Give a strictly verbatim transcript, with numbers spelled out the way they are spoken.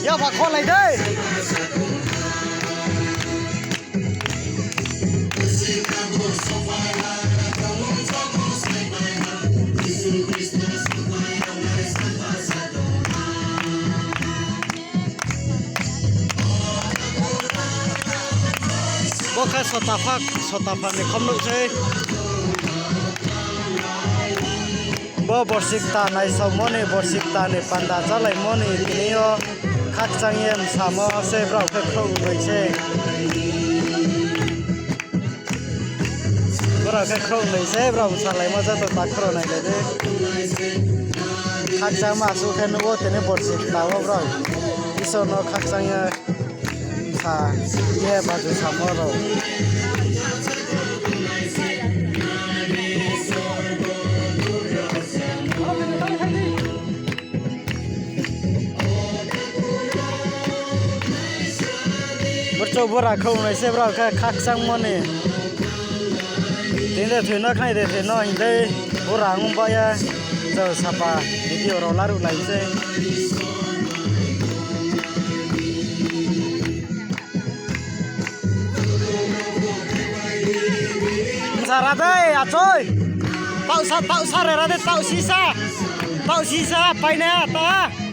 Yapha kholai dei. Bo khe sotapha, sotapha ni khomnouh sei. Bo borsi kta naisaomo ni, borsi kta ni panda chálaimo ni tini yo khakchang ye msamo se brao khe khrouhnoi se. Brao khe khrouhnoi se, brao msalaimo joto ta khrouhnoi lai di. Khakchangma asuh khe nuh wo tini borsi kta wo brao Isor no khakchang ye sa ye baju samo rao. Burchouh bura khrouhnoi se brao khe khakchangmo ni. Tini de thoi no khnai de thoi no hing dei bura ong ba ye. Jao sapa video rao laruh lai sei. Bsa ra dei, achoi. Taohsa, taohsa re ra dei, taoh sisa. Taoh sisa, painai ta.